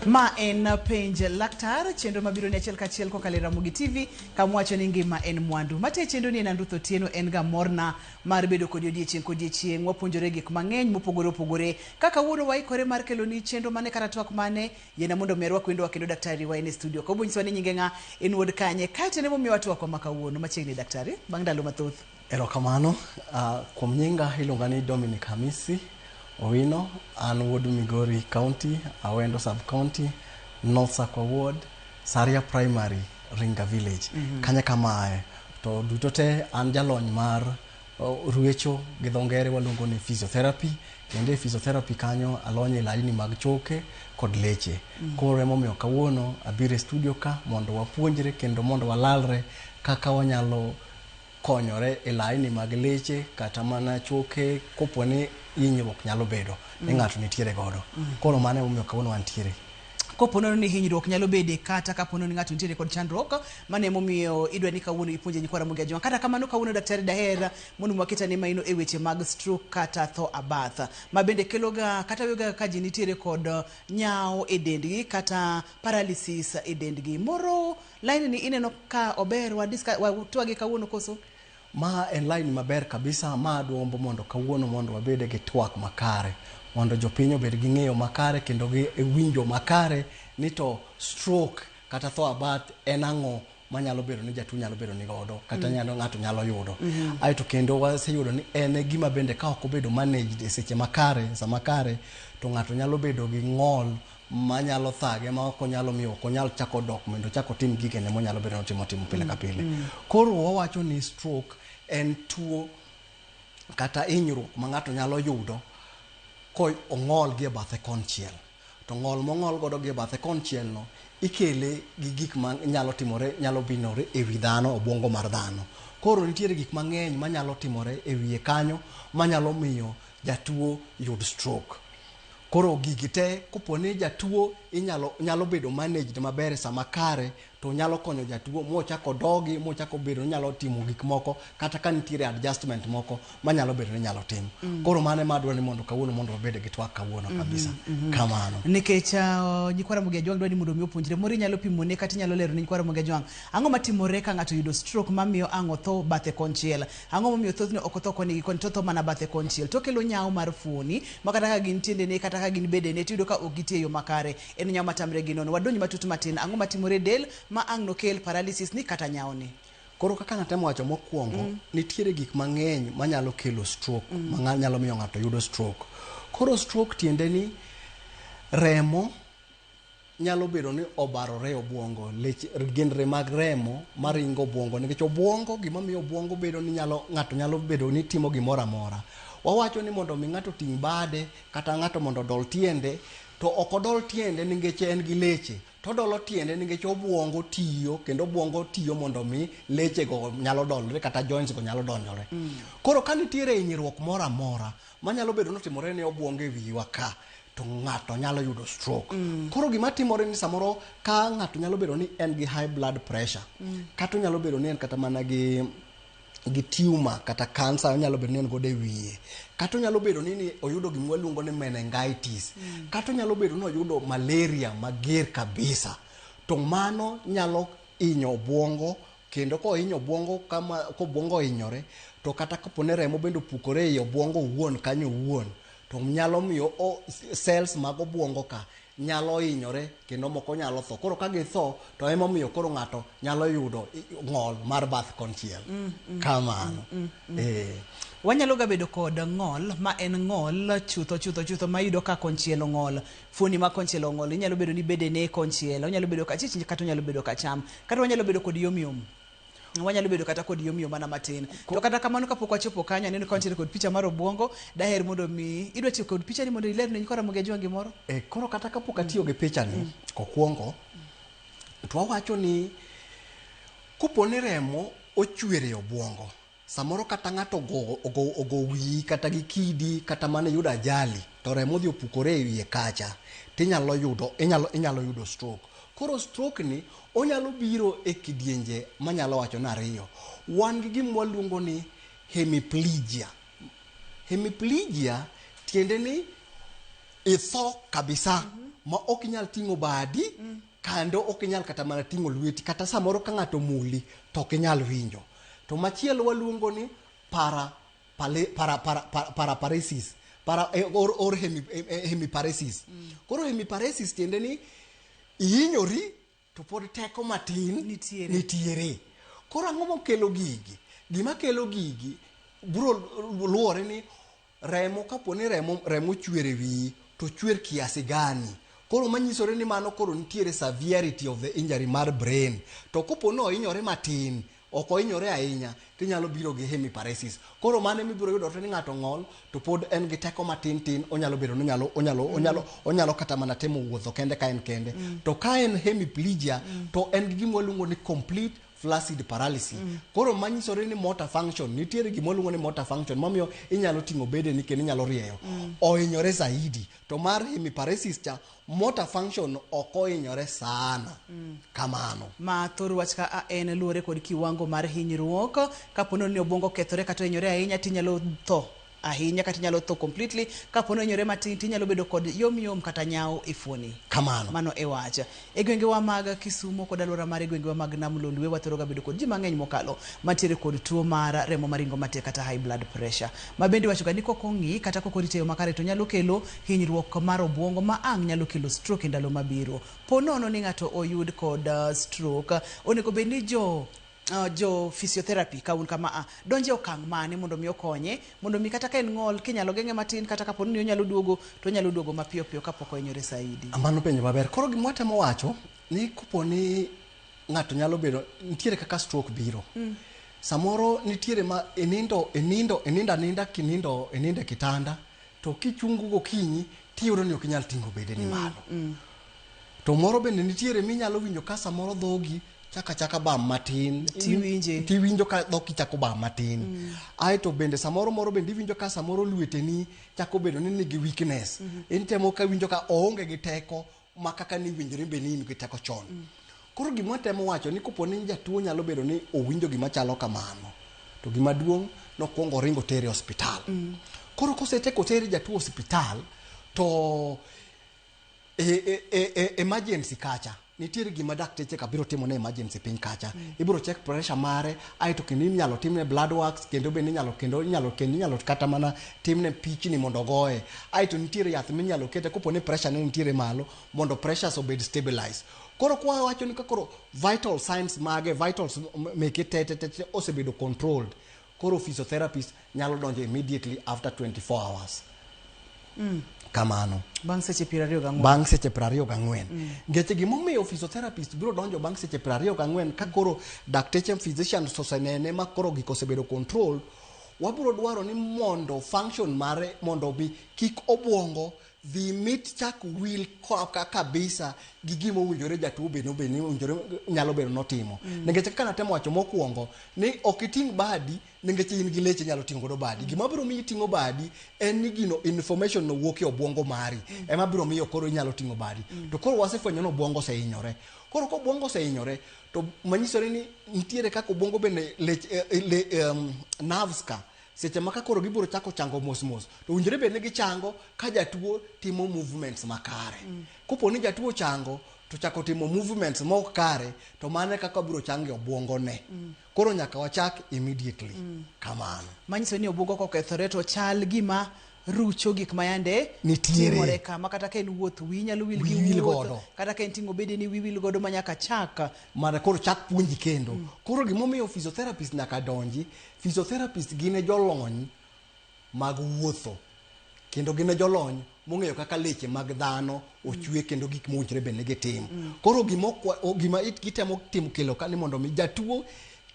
Ma en Penj Laktar, chenro mabiro ni achiel kachiel kokalo e Ramogi TV, kama wacho ni ngima en mwandu. Mate chenro ni en An Ruth Otieno, en ga morna mar bedo kodi odiechieng' kodiechieng'. Wapuonjore gik mang'eny mopogore opogore. Kaka kawuono waikore mar keloni chenro mane kata twak mane, yiena mondo mi arwak wendowa kendo daktari wa en e studio. Ka obonyisowa ni nyinge ng'a, en wuod kanye, kaeto en emomiyowa twakwa ma kawuono. Machiegni daktari, bang' ndalo mathoth. Erokamano. Kuom nyinga iluonga ni Dominic Hamisi Owino. An wuod Migori County, Awendo Sub County, North Sakwa Ward, Saria Primary, Ringa Village. Kanya kama aye. To duto te an jalony mar ruecho gi dho ngere waluongo ni physiotherapy. Kendo e physiotherapy kanyo alony e laini mag choke kod leche. Koro emomiyo kawuono abiro e studio ka mondo wapuonjre kendo mondo walalre kaka wanyalo konyore e laini mag leche kata mana choke kopo ni hinyruok nyalo bedo ni ng'ato nitiere godo. Koro mano emomiyo kawuono wantiere. Kopo nono ni hinyruok nyalo bede kata kapo nono ni ng'ato nitiere kod chandruok, mano emomiyo idwa ni kawuono ipuonje nyikwa Ramogi Ajwang'. Kata kamano kawuono daktari daher mondo waket ane maino e weche mag stroke kata tho abath, ma bende keloga kata weyoga ka ji nitiere kod nyawo e dendgi kata paralysis e dendgi. Moro line ni ineno ka ober watwage kawuono koso? Ma en line maber kabisa ma adwombo mondo kawuono mondo wabede gi twak makare mondo jopiny obed gi ng'eyo makare kendo gi winjo makare ni to stroke kata tho abath en ang'o manyalo bedo ni jatuo nyalo bedo ni godo kata nyalo ng'ato nyalo yudo. Aeto kendo waseyudo ni en e gima bende ka ok obedo managed e seche makare, sama kare, to ng'ato nyalo bedo gi ng'ol manyalo thage ma ok onyalo miyo ok onyal chako dok mondo ochak otim gigene monyalo bedo ni otimo timo pile ka pile. Koro wawacho ni stroke en tuo kata hinyruok ma ng'ato nyalo yudo ko ong'ol gi e bathe konchiel. To ng'ol mong'ol godo gi e bathe konchiel no ikele gi gik ma nyalo timore nyalo binore e wi dhano, obwongo mar dhano. Koro nitiere gik mang'eny manyalo timore e wiye kanyo manyalo miyo jatuo yud stroke. Koro gigi te kopo ni jatuo inyalo nyalo bedo managed maber e sama kare to nyalo konyo jatuo mochak odogi mochak obedo ni nyalo timo gik moko kata ka nitiere adjustment moko manyalo bedo ni nyalo tim. Koro mano ema adwaro ni mondo kawuono mondo wabed gi twak kawuono kabisa. Kamano. Nikech nyikwa Ramogi Ajwang' dwa ni mondo mi opuonjre, moro inyalo pimone kata inyalo lero ne nyikwa Ramogi Ajwang' ang'o matimore ka ng'ato oyudo stroke mamiyo ang' otho bathe konchiel? Ang'o momiyo thothne ok otho koni gi koni to otho mana bathe konchiel? To okelo nyawo mar fuoni ma kata ka gin tiendene kata ka gin bedene tiyudo ka ok gitiyo e yo makare. En nyawo matamre gi nono. Wadonj matut matin, ang'o matimore e del ma ang' nokel paralysis ni kata nyawo ni? Koro kaka natemo wacho mokwongo, nitiere gik mang'eny manyalo kelo stroke, ma nyalo miyo ng'ato yudo stroke. Koro stroke tiende ni remo nyalo bedo ni obarore e obwongo, leche gendre mag remo maringo obwongo nikech obwongo gima miyo obwongo bedo ni nyalo ng'ato nyalo bedo ni timo gimoro amora. Wawacho ni mondo mi ng'ato oting' bade kata ng'ato mondo odol tiende to ok odol tiende nikech en gi leche to odolo tiende nikech obwongo tiyo kendo obwongo tiyo mondo mi leche go nyalo dolore kata joints go nyalo donjore. Koro ka nitiere hinyruok moro amora manyalo bedo ni otimore ne obwongo e wiwa ka to ng'ato nyalo yudo stroke. Koro gima timore ni samoro ka ng'ato nyalo bedo ni en gi high blood pressure kata onyalo bedo ni en kata mana gi tumor kata cancer onyalo bedo ni en godo e wiye kata onyalo bedo ni oyudo gima waluongo ni meningitis kata onyalo bedo ni oyudo malaria mager kabisa to mano nyalo hinyo obwongo kendo kohinyo obwongo kama kobwongo ohinyore to kata kapo ni remo bende opukore ei obwongo owuon kanyo owuon to nyalo miyo cells mag obwongo ka nyalo hinyore kendo moko nyalo tho. Koro ka githo to emomiyo koro ng'ato nyalo yudo ng'ol mar bath konchiel. Kamano. Wanyalo ga bedo kod ng'ol ma en ng'ol chutho chutho chutho ma iyudo ka konchiel ong'ol, fuoni ma konchiel ong'ol, inyalo bedo ni bedene konchiel, onyalo bedo kachich kata onyalo bedo kacham, kata wanyalo bedo kod yomyom. Wanyalo bedo kata kod yomyom mana matin. To kata kamano kapok wachopo kanyo, aneno ka wantiere kod picha mar obwongo, daher mondo mi idwa tiyo kod picha ni mondo iler ne nyikwa Ramogi Ajwang' gimoro? Koro kata kapok atiyo gi picha ni kokwongo to wawacho ni kopo ni remo ochwer e obwongo samoro kata ng'ato ogo wiyi kata gi kidi kata mana iyudo ajali to remo odhi opukore e wiye kacha tinyalo yudo inyalo yudo stroke. Koro stroke ni onyalo biro e kidienje manyalo wacho ni ariyo. Wan gi gima waluongo ni hemiplegia. Hemiplegia tiende ni itho kabisa. ma ok inyal ting'o badi kendo ok inyal kata mana ting'o lweti, kata samoro ka ng'ato muli to ok inyal winjo. To machielo waluongo ni paraparesis, or hemiparesis. Koro hemiparesis tiende ni ihinyori to pod teko matin Nitiere. nitiere. Koro ang'o mokelo gigi? Gima kelo gigi biro luwore ni remo, kapo ni remo chwer e wiyi to chwer kiasi gani. Koro manyisore ni mano koro nitiere severity of the injury mar brain. To kopo ni ohinyore matin, ok ohinyore ahinya, tinyalo biro gi hemiparesis. Koro mano emibiro yudo ni ng'ato ng'ol to pod en gi teko matin tin, onyalo bedo ni onyalo kata mana temo wuotho kende ka en kende. To ka en hemiplegia, to en gi gima waluongo ni complete flaccid paralysis. Koro manyisore ni motor function, nitiere gima waluongo ni motor function mamiyo inyalo ting'o bedeni kendo inyalo rieyo. Ohinyore zaidi. To mar hemiparesis cha, motor function ok ohinyore sana. Kamano. Ma thor wach ka a en luwore kod kiwango mar hinyruok. Kapo ni obwongo okethore kata ohinyore ahinya, tinyalo tho ahinya kata inyalo tho completely. Kapo ni ohinyore matin, tinyalo bedo kod yom yom kata nyawo e fuoni. Kamano. Mano e wach. E gwengewa mag Kisumo kod alwora mar e gwengewa mag Nam Lolwe, wathoro ga bedo kod ji mang'eny mokalo mantiere kod tuo mar remo maringo matek kata high blood pressure. Ma bende iwacho ga ni kok ong'i kata kok orite e yo makare to nyalo kelo hinyruok mar obwongo ma ang' nyalo kelo stroke e ndalo mabiro. Po nono ni ng'ato oyud kod stroke, onego bed ni jo physiotherapy ka un kama a donje okang' mane mondo mi okonye, mondo mi kata ka en ng'ol kinyalo geng'e matin, kata kapo ni onyalo duogo to onyalo duogo mapiyo piyo kapok ohinyore saidi. Mano penjo maber. Koro gima watemo wacho ni kopo ni ng'ato nyalo bedo nitiere kaka stroke biro. Samoro nitiere ma inindo aninda kinindo inindo e kitanda to kichungo gokinyi tiyudo ni ok inyal ting'o bedeni malo. To moro bende nitiere minyalo winjo ka samoro dhogi chaka chaka bam matin. Tiwinje. Tiwinjo ka dhoki chako bam matin. Aeto bende samoro moro bende iwinjo ka samoro lweteni chako bedo ni nigi weakness. Intemo ka winjo ka oonge gi teko ma kaka niwinjore be ni in gi teko chon. Koro gima watemo wacho ni kopo ni jatuo nyalo bedo ni owinjo gima chalo kamano, to gima duong' nokwongo oringo tere e osiptal. Koro koseteko tere jatuo osiptal, to e emergency kacha nitiere gima dakteche ka biro timo ne emergency piny kacha. Ibiro check pressure mare, aeto kendo inyalo timne blood works, kendo bende inyalo kata mana timne pichni mondo ogoye. Aeto nitiere yath minyalo kete kopo ni pressure ne nitiere malo mondo pressures obed stabilized. Koro kwa wacho ni ka koro vital signs mage, vitals meke te te te te osebedo controlled, koro physiotherapist nyalo donjo immediately after 24 hours. Kamano. Bang' seche 24. Bang' seche 24. Nikech gimomiyo physiotherapist biro donjo bang' seche 24 ka koro dakteche physicians osenene ma koro gik osebedo controlled, wabiro dwaro ni mondo function mare mondo bi kik obwongo dhi mit chak wil ka kabisa gi gima owinjore jatuo bed ni owinjore nyalo bedo notimo. Nikech kaka natemo wacho mokwongo ni ok iting' badi nikech in gi leche inyalo ting'o godo badi. Gima biro miyi ting'o badi en ni gino information no wuok e obwongo mari. Ema biro miyo koro inyalo ting'o badi. To koro wasefwenyo ni obwongo osehinyore. Koro ka obwongo osehinyore to manyisore ni nitiere kaka obwongo bende lech, nerves ka seche ma ka koro gibiro chako chango mos mos to owinjore bed ni gichango ka jatuo timo movements makare. Kopo ni jatuo chango to chako timo movements ma ok kare to mano e kaka biro chango e obwongo ne. Koro nyaka wachak immediately. Kamano. Manyiso ni obwongo kokethore to chal gima rucho gik ma yande Nitiere. timore kama, kata ka en wuoth wiyi nyalo wil gi Wiyi wil wuoth, godo. kata ka en ting'o bedeni wiyi wil godo ma nyaka chak Mana koro chak puonji kendo. Koro gimomiyo physiotherapist nyaka donji, physiotherapist gin e jolony mag wuotho kendo gin e jolony mong'eyo kaka leche mag dhano ochwe kendo gik mowinjore bed ni gitim. Koro gima gitemo timo kelo ka ni mondo mi jatuo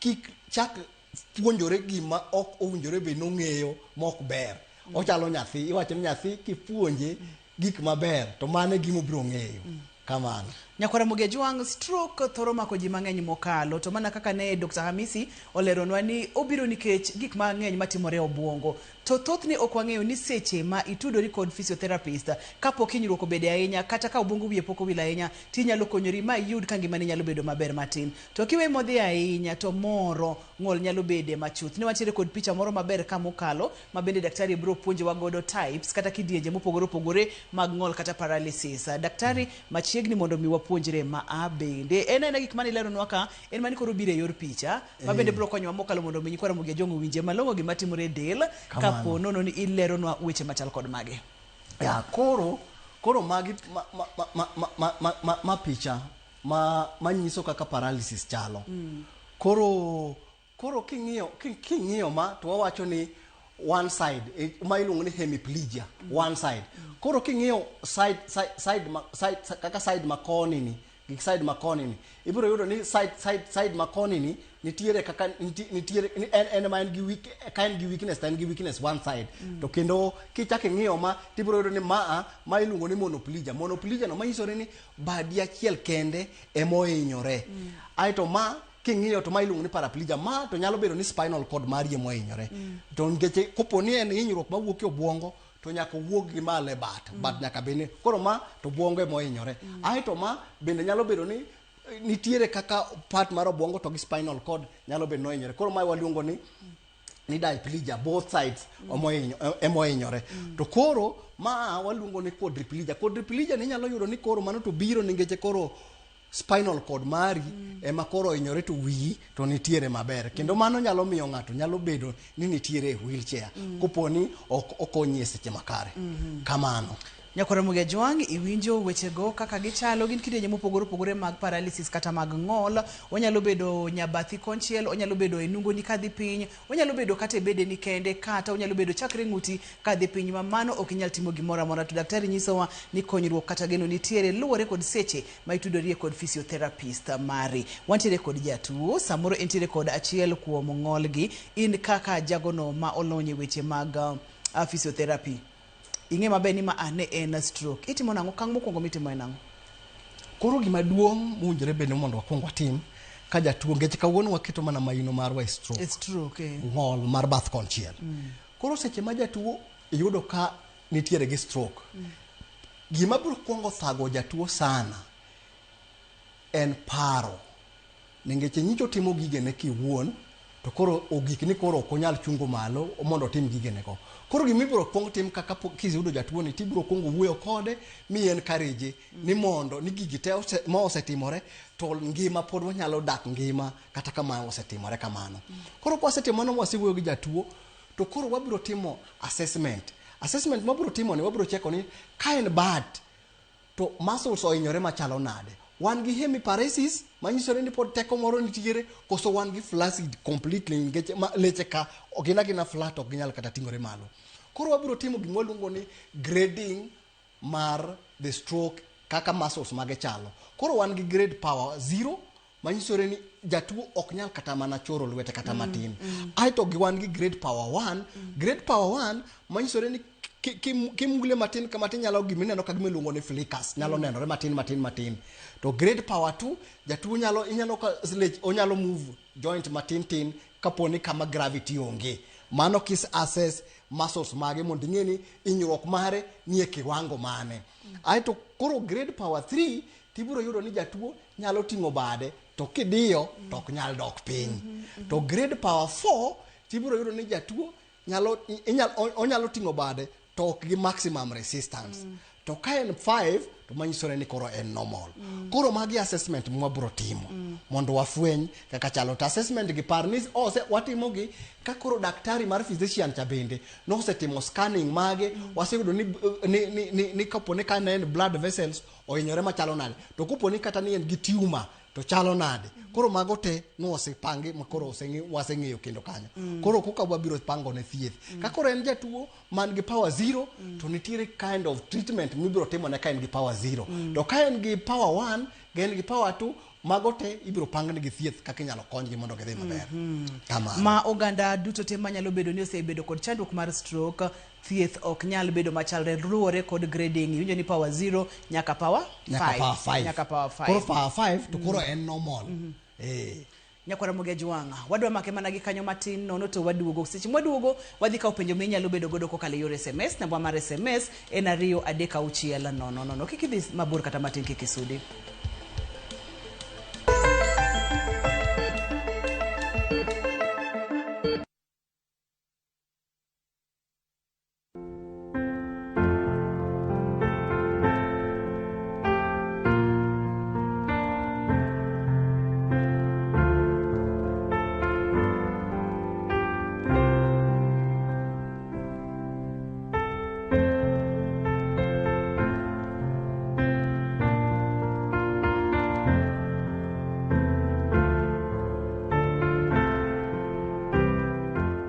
kik chak puonjore gima ok owinjore bed ni ong'eyo ma ok ber. Ochalo nyathi, iwacho ni nyathi kipuonje gik maber to mano e gima obiro ng'eyo. Kamano. Nyakwar Ramogi Ajwang', stroke thoro mako ji mang'eny mokalo, to mana kaka ne Dr. Hamisi oleronwa ni obiro nikech gik mang'eny matimore e obuongo. To thothne ok wang'eyo ni seche ma itudori kod physiotherapist kapok hinyruok obede ahinya kata ka obuongo wiye pok owil ahinya to inyalo konyori ma iyud ka ngimani nyalo bedo maber matin. To kiwe modhi ahinya to moro ng'ol nyalo bede machuth. Ne wantiere kod picha moro maber ka mokalo ma bende daktari biro puonjowa godo types kata kidienje mopogore opogore mag ng'ol kata paralysis. Daktari machiegni mondo mi wapuonjre ma a bende. En aena gik mane ileronwa ka en mani koro biro e yor picha ma bende biro konyowa mokalo mondo mi nyikwa Ramogi Ajwang' owinje malong'o gima timore e del kapo nono ni ileronwa weche machal kod magi. Ya, koro koro magi ma, ma, ma, ma, ma, ma, ma, ma picha ma manyiso kaka paralysis chalo. Koro koro king'iyo king'iyo ma to wawacho ni one side eh, ma iluongo ni hemiplegia one side. Koro king'iyo side side side, ma, side kaka side ma koni ni gi side ma koni ni ibiro yudo ni side side side ma koni ni nitiere kaka nitiere ni en en ma en gi weak ka en gi weakness to en gi weakness one side to kendo kichak ing'iyo ma tibiro yudo ni maa ma iluongo ni monoplegia monoplegia no manyisore ni badi achiel kende ema ohinyore aeto ma king'iyo to ma iluongo ni paraplegia ma to nyalo bedo ni spinal cord mari ema ohinyore to nikech kopo ni en hinyruok mawuok e obwongo to nyaka owuog gi malo e bat bat nyaka bed ni koro ma to obwongo ema ohinyore aeto ma bende nyalo bedo ni eh, nitiere kaka part mar obwongo to gi spinal cord nyalo bedo ni ohinyore koro ma waluongo ni ni diplegia both sides emohinyore to koro ma waluongo ni quadriplegia quadriplegia ni inyalo yudo ni koro mano to biro nikech koro spinal cord mari ema koro ohinyore to wiyi to nitiere maber kendo mano nyalo miyo ng'ato nyalo bedo ni nitiere e wheelchair kopo ni ok okonyi e seche makare kamano Nyakwar Ramogi Ajwang', iwinjo wechego kaka gichalo, gin kidienje mopogore opogore mag paralysis kata mag ng'ol. Onyalo bedo nyabathi konchiel, onyalo bedo e nungoni kadhi piny, onyalo bedo kata e bedeni kende, kata onyalo bedo chakre ng'uti kadhi piny ma mano ok inyal timo gimoro amora. To daktari nyisowa ni konyruok kata geno nitiere luwore kod seche ma itudorie kod physiotherapist mari. Wantiere kod jatuo, samoro entiere kod achiel kuom ng'olgi, in kaka jagono ma olony e weche mag physiotherapy. Ing'e maber ni ma a ne en stroke. Itimo nang'o? Okang' mokwongo mitimo en ang'o? Koro gima duong' mowinjore bed ni mondo wakwong watim ka jatuo nikech kawuono waketo mana maino marwa e stroke. E stroke, eh. Ng'ol mar bath konchiel. Koro seche ma jatuo iyudo ka nitiere gi stroke, gima biro kwongo thago jatuo sana en paro. Ningeche nyicha otimo gigene kiwuon to koro ogik ni koro ok onyal chungo malo mondo otim gigene go. Koro gima ibiro kwong tim kaka kiseyudo jatuo ni tibiro kwongo wuoyo kode mi encourage ni mondo ni gigi te ma osetimore to ngima pod wanyalo dak ngima kata ka ma osetimore kamano. Koro kwasetimo mano mwasewuoyo gi jatuo to koro wabiro timo assessment. Assessment mwabiro timo ni wabiro cheko ni ka en bat to muscles ohinyore machalo nade wan gi hemiparesis manyisore ni pod teko moro nitiere koso wan gi flaccid completely nikech leche ka gin agina flat ok ginyal kata ting'ore malo koro wabiro timo gima waluongo ni grading mar the stroke kaka muscles mage chalo koro wan gi grade power 0 manyisore ni jatuo ok nyal kata mana choro lwete kata matin aeto gi wan gi grade power 1 grade power 1 manyisore ni kimule matin kama tinyalo gimineno ka gima iluongo ni flickers nyalo nenore matin matin matin to grade power 2 jatuo nyalo inyalo ka lech onyalo move joint matin tin kapo ni kama gravity onge mano kis assess muscles mage mondo ing'e ni hinyruok mare nie kiwango mane aeto koro grade power 3 tibiro yudo ni jatuo nyalo ting'o bade to kidiyo to ok nyal dok piny to grade power 4 tibiro yudo ni jatuo nyalo inyal, onyalo ting'o bade to ok gi maximum resistance to ka en 5 to manyisore ni koro en normal koro magi assessment mwabro timo mondo wafweny kaka chalo to assessment gi par ni ose watimo gi ka koro daktari mar physician cha bende nosetimo scanning mage waseyudo ni, ni, ni, ni, ni kapo ni ka ne en blood vessels ohinyore machalo nade to kopo ni kata ni en gi tumor to chalo nade koro mago te nosepangi ma koro waseng'eyo kendo kanyo koro koka wabiro pango ne thieth ka koro en jatuo man gi power zero to nitiere kind of treatment mibiro timo ne ka en gi power zero to ka en gi power one gi en gi power two mago te ibiro pangne gi thieth kaka inyalo konygi mondo gidhi maber kamano Ma oganda duto te manyalo bedo ni osebedo kod chandruok mar stroke. thieth ok nyal bedo machalre luwore kod grading. Iwinjo ni power 0 nyaka power 5. Nyaka power 5. Nyaka power 5. Koro power 5 to koro en normal. Nyakwara Ramogi Ajwang', wadwa make mana gi kanyo matin nono to waduogo. Seche mwaduogo, wadhi kawo penjo minyalo bedo godo kokalo e yor SMS. Namba mar SMS en 23600. Kik idhi mabor kata matin, kik isudi.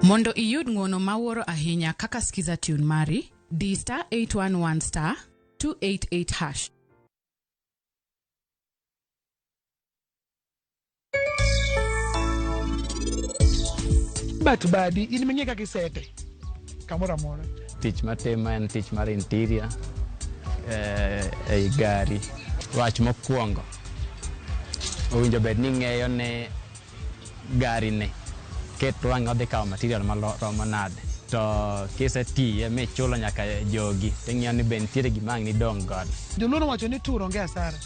Mondo iyud ng'uono mawuoro ahinya kaka Skiza Tune mari, di star 811 star 288 hash. But badi in ming'e kaka isete kamoro amora. Tich matimo en tich mar interior ei gari. Wach mokwongo owinjo bed ni ng'eyo ni gari ni ket wang'e odhi kawo material maromo nade, to kisetiye michulo nyaka jogi ting'iyo ni be nitiere gima ang' nidong' godo. Joluo nowacho ni tur onge asara.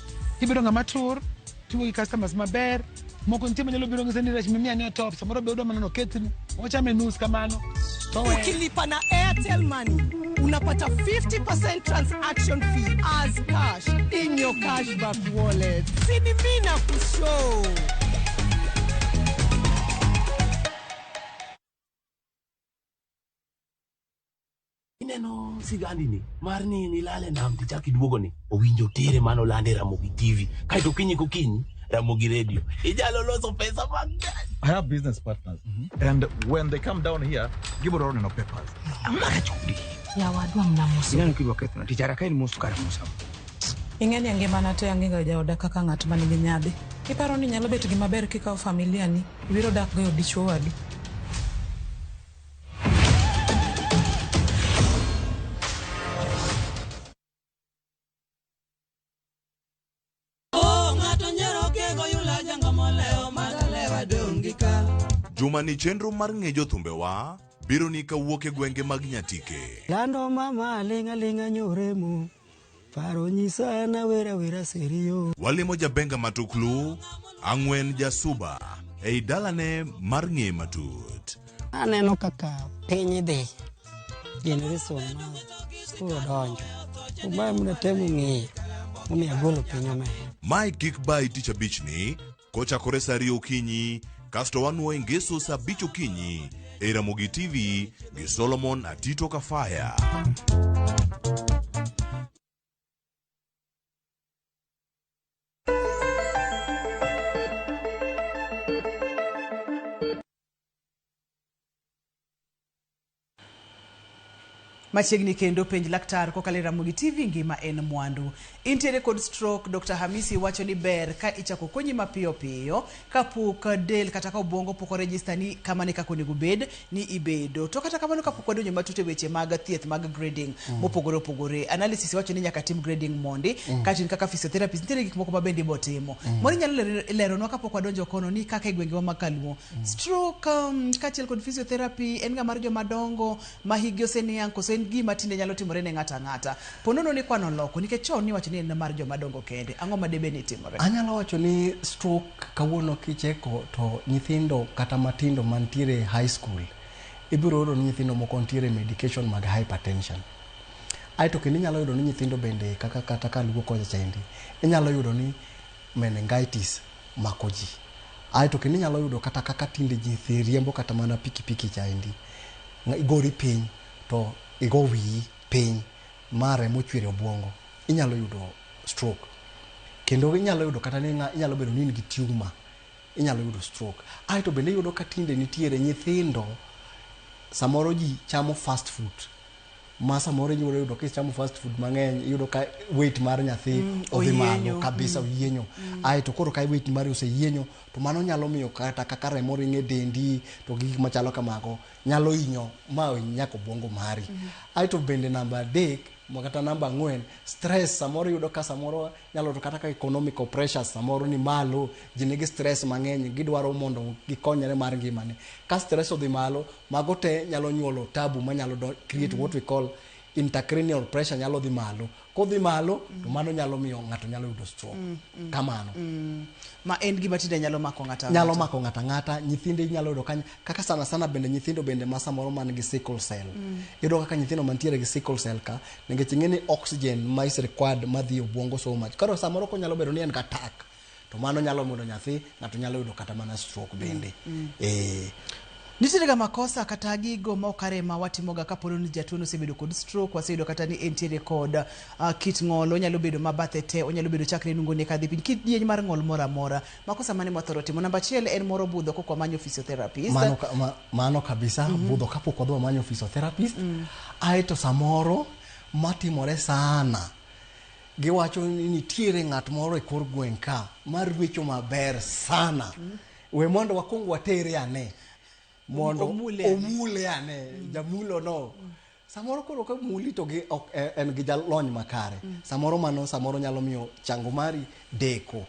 Ibedo ng'ama tur, tiwo gi customers maber, moko nitie manyalo biro ng'ise ni rech mimiya ni otop, samoro be odwa mana noketni, ochame nus kamano. To oweyo. Ukilipa na Airtel Money unapata 50% transaction fee as cash in your cashback wallet. Sini mina kushow. Ineno sigandi ni mar ni nilale nam tichak iduogo ni owinjo tere mano lande Ramogi TV kaeto okinyi kokinyi Ramogi Radio inyalo loso pesa mang'eny. I have business partners, and when they come down here, gibiro neno papers. Yawadwa mnamuso. Ineno kidwa kethona tich araka in mos kar musa. Ing'e ni e ngimana te ang'e jaoda kaka ng'at ma nigi nyadhi. Iparo ni nyalo bet gima ber kikawo familia ni ibiro dak go e od dichuo wadu. Juma ni chenro mar ng'e jothumbewa biro ni kawuok e gwenge mag Nyatike. Lando mama ling' aling'a nyoremo paro nyisa na wera wera serio. Walimo jabenga matuklu Ang'wen Jasuba ei dalane mar ng'e matut. Aneno kaka piny dhi generation ma koro donjo mae mna temo ng'iyo momiyo agolo piny omera. Mae kik bayi tich abich ni kochakore saa 2 okinyi kasto wanuo e ngeso saa 5 okinyi e Ramogi TV gi Solomon Atito Kafaya. Machiegni kendo penj laktar kokalo e Ramogi TV ngima en mwandu. Intiere kod stroke, Dr. Hamisi wacho ni ber ka ichako konyi mapiyo piyo kapok del kata ka obwongo pok orejista ni kamano e kaka onego bed ni ibedo. To kata kamano kapok wadonjo matut e weche mag thieth mag grading mopogore opogore. Analysis wacho ni nyaka tim grading mondi kaeto in kaka physiotherapist nitiere gik moko ma bende ibo timo. Moro inyalo leronwa kapok wadonjo kono ni kaka e gwengewa mag Kaluo. Stroke kaachiel kod physiotherapy en ga mar joma dongo ma hikgi oseniang' koso en gima tinde nyalo timore ne ng'ato ang'ata. Po nono ni kwano oloko nikech chon niwacho ni en mar joma dongo kende. Ang'o ma debe ni timore? Anyalo wacho ni stroke kawuono kicheko to nyithindo kata matindo mantiere high school ibiro yudo ni nyithindo moko nitiere medication mag hypertension. Aeto kendo inyalo yudo ni nyithindo bende kaka kata kaluo kocha chaendi inyalo yudo ni meningitis mako ji. Aeto kendo inyalo yudo kata kaka tinde ji riembo kata mana pikipiki chaendi igori piny to igo wiyi piny ma remo chwer e obwongo inyalo yudo stroke. Kendo inyalo yudo kata ni inyalo bedo ni in gi tumor inyalo yudo stroke. Aeto bende iyudo ka tinde nitiere nyithindo samoro ji chamo fast food. Ma samoro inyalo yudo kichamo fast food mang'eny, iyudo ka weight mar nyathi odhi malo oyienyo. kabisa, oyienyo. Aeto koro ka weight mari oseyienyo, to mano nyalo miyo kata kaka remo ringo e dendi to gi gik machalo kamago nyalo hinyo ma hiny nyaka obwongo mari. Aeto bende namba 3 kata namba 4, stress. Samoro iyudo ka samoro nyalo to kata ka economical pressures samoro ni malo, ji nigi stress mang'eny, gidwaro mondo gikonyre mar ngimane. Ka stress odhi malo, mago te nyalo nyuolo tabu manyalo create what we call intracranial pressure nyalo dhi malo. Kodhi malo, to mano nyalo miyo ng'ato nyalo yudo stroke. Kamano. Ma en gima tinde nyalo mako ng'ato Nyalo ang'ata. mako ng'ato ang'ata. Nyithinde inyalo yudo ka kaka sana sana bende nyithindo bende ma samoro man gi sickle cell. Iyudo kaka nyithindo mantiere gi sickle cell ka, nikech ing'e ni oxygen ma is required madhi e obwongo so much. Koro samoro konyalo bedo ni en gi attack, to mano nyalo mondo nyathi ng'ato nyalo yudo kata mana stroke bende. Nitiere ga makosa kata gigo ma ok kare ma watimoga kapo ni jatuo nosebedo kod stroke, waseyudo kata ni entiere kod kit ng'ol, onyalo bedo ma bathe te, onyalo bedo chakre nungone kadhi piny, kidieny mar ng'ol moro amora. Makosa mane mwathoro timo? Namba 1 en moro budho kok wamanyo physiotherapist. Mano kabisa, budho kapok wadhi wamanyo physiotherapist. Aeto samoro matimore sana, giwacho ni nitiere ng'at moro e kor gweng' ka mar rwecho maber sana. We mondo wakwong watere ane. Mondo Omule ane. omule ane, jamulo no. Samoro koro ka muli to gi ok en gi jalony makare. Samoro mano samoro nyalo miyo chango mari deko.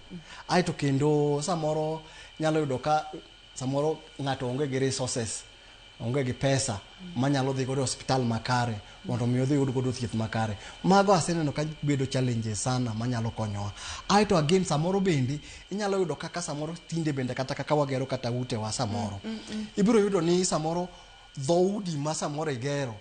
Aeto kendo samoro nyalo yudo ka samoro ng'ato onge gi resources, onge gi pesa manyalo dhi godo e osiptal makare mondo mi odhi oyud godo thieth makare. Mago aseneno ka bedo challenges sana manyalo konyowa. Aeto again samoro bende inyalo yudo kaka samoro tinde bende kata kaka wagero kata utewa samoro. Ibiro yudo ni samoro dhoudi ma samoro igero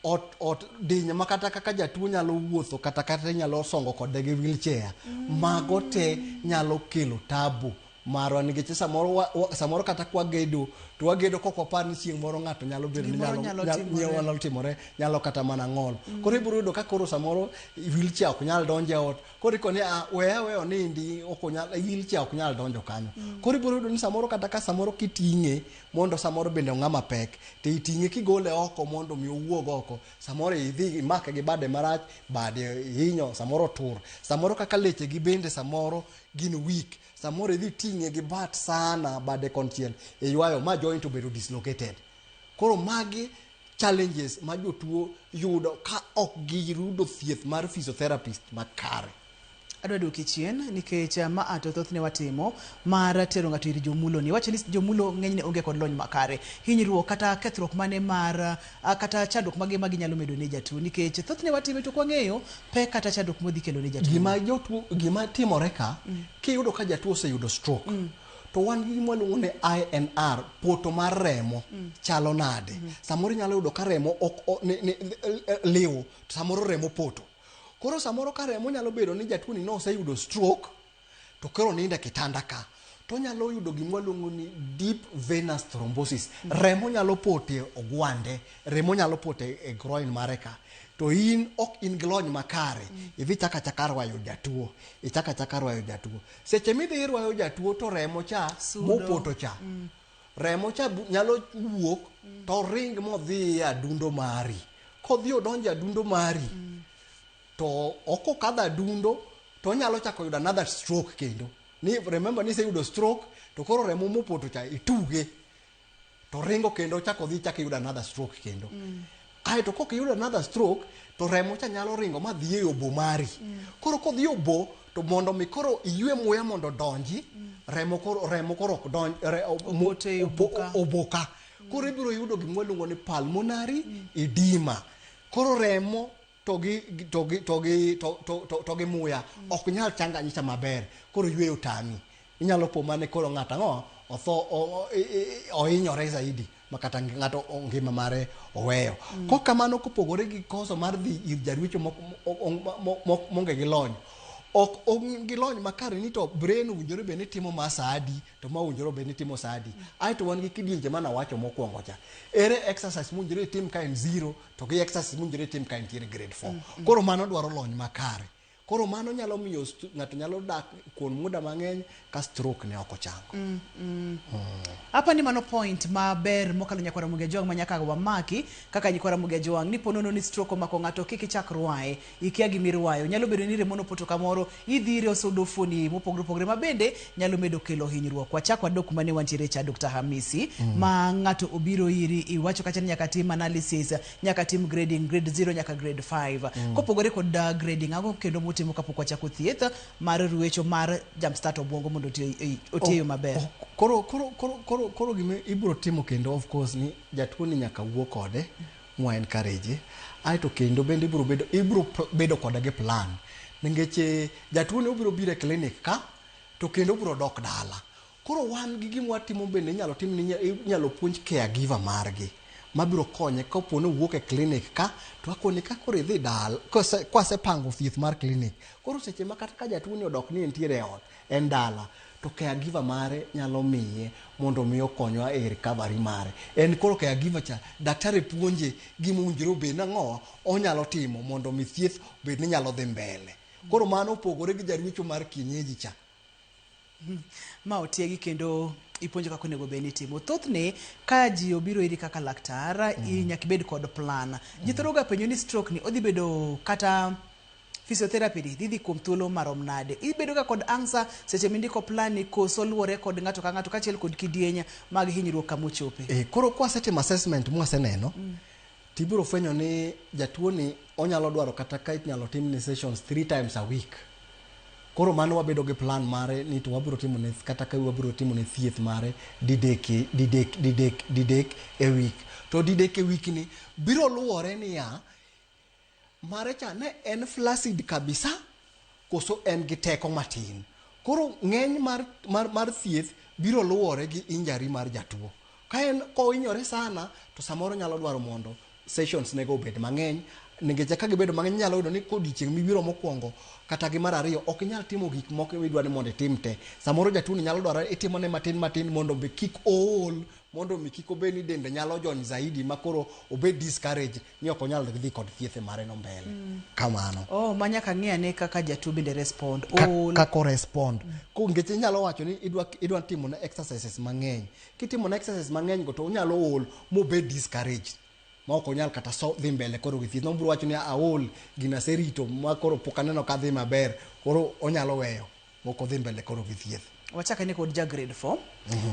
ot diny ma kata kaka jatuo nyalo wuotho kata kata inyalo songo kode gi wheelchair. Mago te nyalo kelo tabu marwa nikech samoro samoro kata kwagedo to wagedo kok wapar ni chieng' moro ng'ato nyalo bedo ni nyalo timore, nyalo kata mana ng'ol. Koro ibiro yudo ka koro samoro wheelchair ok nyal donjo e ot. Koro ikoni a we aweya onindi, ok onyal, wheelchair ok nyal donjo kanyo. Koro ibiro yudo ni samoro kata ka samoro kiting'e mondo samoro bende ong'ama pek, to iting'e kigole oko mondo mi owuog oko, samoro idhi imake gi bade marach, bade hinyo, samoro tur. Samoro kaka leche gi bende samoro gin weak, samoro idhi ting'e gi bat sana, bade konchiel iywayo ma joint obedo dislocated. Koro magi challenges ma jotuo yudo ka ok giyudo thieth mar physiotherapist makare. Adwa duoki chien nikech ma to thothne watimo mar tero ng'ato ir jomulo ni. Iwacho ni jomulo ng'enyne onge kod lony makare. Hinyruok kata kethruok mane mar kata chandruok mage ma ginyalo medo ne jatuo nikech thothne watime to ok wang'eyo pek kata chandruok modhi kelo ne jatuo. Gima timore ka, kiyudo ka jatuo oseyudo stroke, to wan gi gima waluongo ni INR, poto mar remo, chalo nade? Samoro inyalo yudo ka remo ok liw, to samoro remo poto. Koro samoro ka remo nyalo bedo ni jatuo ni noseyudo stroke, to koro nindo e kitanda ka, to onyalo yudo gima waluongo ni deep venous thrombosis. Remo nyalo poto e ogwande, remo nyalo poto e groin mare ka. To in ok in gi lony makare, idhi chaka chaka rwayo jatuo, ichaka chaka rwayo jatuo. Seche midhi rwayo jatuo to remo cha mopoto cha, remo cha nyalo wuok to ring modhi e adundo mari. Kodhi odonjo e adundo mari, to ok okadho adundo, to onyalo chako yudo another stroke kendo. Ni remember ni iseyudo stroke, to koro remo mopoto cha ituge, to ringo kendo chako dhi chako yudo another stroke kendo. Aeto kok iyudo another stroke, to remo cha nyalo ringo ma dhi e obo mari. Koro kodhi e obo, to mondo mi koro iywe muya mondo odonji, remo koro ok donj, oboka. Koro ibiro yudo gima waluongo ni pulmonary edema. Koro remo to gi muya ok nyal changanyisa maber. Koro yweyo tami. Inyalo po mane koro ng'ato ang'o otho ohinyore zaidi makata ng'ato ngima mare oweyo. Kok kamano kopogore gi koso mar dhi ir jarwecho monge gi lony. Ok gi lony makare ni to brain owinjore bed ni timo ma sa adi, to ma owinjore bed ni timo sa adi. Aeto wan gi kidienje mane awacho mokwongo cha. Ere exercise mowinjore itim ka en 0 to gi exercise mowinjore itim ka entiere grade 4. Koro mano dwaro lony makare. Koro mano nyalo miyo ng'ato nyalo dak kuom muda mang'eny ka stroke ne ok ochango. Apa ni mano point maber mokalo nyakwa Ramogi Ajwang' ma nyaka wamaki kaka nyikwa Ramogi Ajwang' ni ponono ni stroke omako ng'ato kik ichak rwaye ikia gimirwayo nyalo bedo ni remo nopoto kamoro idhi ire osudo fuoni mopogore opogore ma bende nyalo medo kelo hinyruok. Wachak wadok kuma ne wantiere cha Dr. Hamisi ma ng'ato obiro iri iwacho kacha ni nyaka tim analysis nyaka tim grading grade 0 nyaka grade 5 kopogore kod grading ang'o kendo mutimo kapok wachako thieth mar ruecho mar jumpstart obwongo mondo oti e yo maber? Koro gima ibiro timo kendo of course ni jatuo ni nyaka wuo kode mwa encourage aeto kendo bende ibiro bedo kode gi plan nikech jatuo ni obiro biro e clinic ka to kendo obiro dok dala. Koro wan gi gima watimo bende inyalo tim ni inyalo puonj caregiver margi mabiro konye kapo ni owuok e clinic ka to akone ka koro idhi dala kwasepango thieth mar clinic koro seche ma kata ka jatuo ni odok ni entiere e ot en dala to caregiver mare nyalo miye mondo mi okonywa e recovery mare. En koro caregiver cha daktari puonje gima owinjore obed nang'o onyalo timo mondo mi thieth obed ni nyalo dhi mbele. Koro mano opogore gi jaruecho mar kienyeji cha. Ma otiegi kendo ipuonjo kaka onego bed ni itimo. Thothne ka ji obiro iri kaka laktar nyaka ibed kod plan. Ji thoro ga penjo ni stroke ni odhi bedo kata physiotherapy ni dhi dhi kuom thuolo marom nade. Ibedo ga kod answer seche mindiko plan ni koso luwore kod ng'ato ka ng'ato kaachiel kod kidieny mag hinyruok kamochope. Koro kwasetimo assessment mwaseneno tibiro fwenyo ni jatuo ni onyalo dwaro kata ka inyalo timne sessions 3 times a week. Koro mano wabedo gi plan mare ni to wabiro timo ne kata ka wabiro timo ne thieth mare didek e week. To didek e week ni biro luwore niya mare cha ne en flaccid kabisa koso en gi teko matin. Koro ng'eny mar thieth biro luwore gi injury mar jatuo. Ka en kohinyore sana to samoro nyalo dwaro mondo sessions nego obed mang'eny nikech ka gibedo mang'eny inyalo yudo ni kodiochieng' mibiro mokwongo kata gi mar ariyo ok inyal timo gik moko midwa ni mondo itim te. Samoro jatuo ni nyalo dwaro itimone matin matin mondo be kik ool, mondo mi kik obed ni dende nyalo jony zaidi ma koro obed discouraged ni ok onyal dhi kod thieth mare no mbele. Kamano. Oh, ma nyaka ng'i ane kaka jatuo bende respond. Ool. Kaka respond. Ko nikech inyalo wacho ni idwa timo ne exercises mang'eny. Kitimo ne exercises mang'eny go to onyalo ol mobed discouraged. Ma ok onyal kata so dhi mbele koro gi thieth. Nobiro wacho ni aol, gina aserito ma koro pok aneno ka dhi maber. Koro onyalo weyo mok odhi mbele koro gi thieth. Wachak ane kod ja grade 4.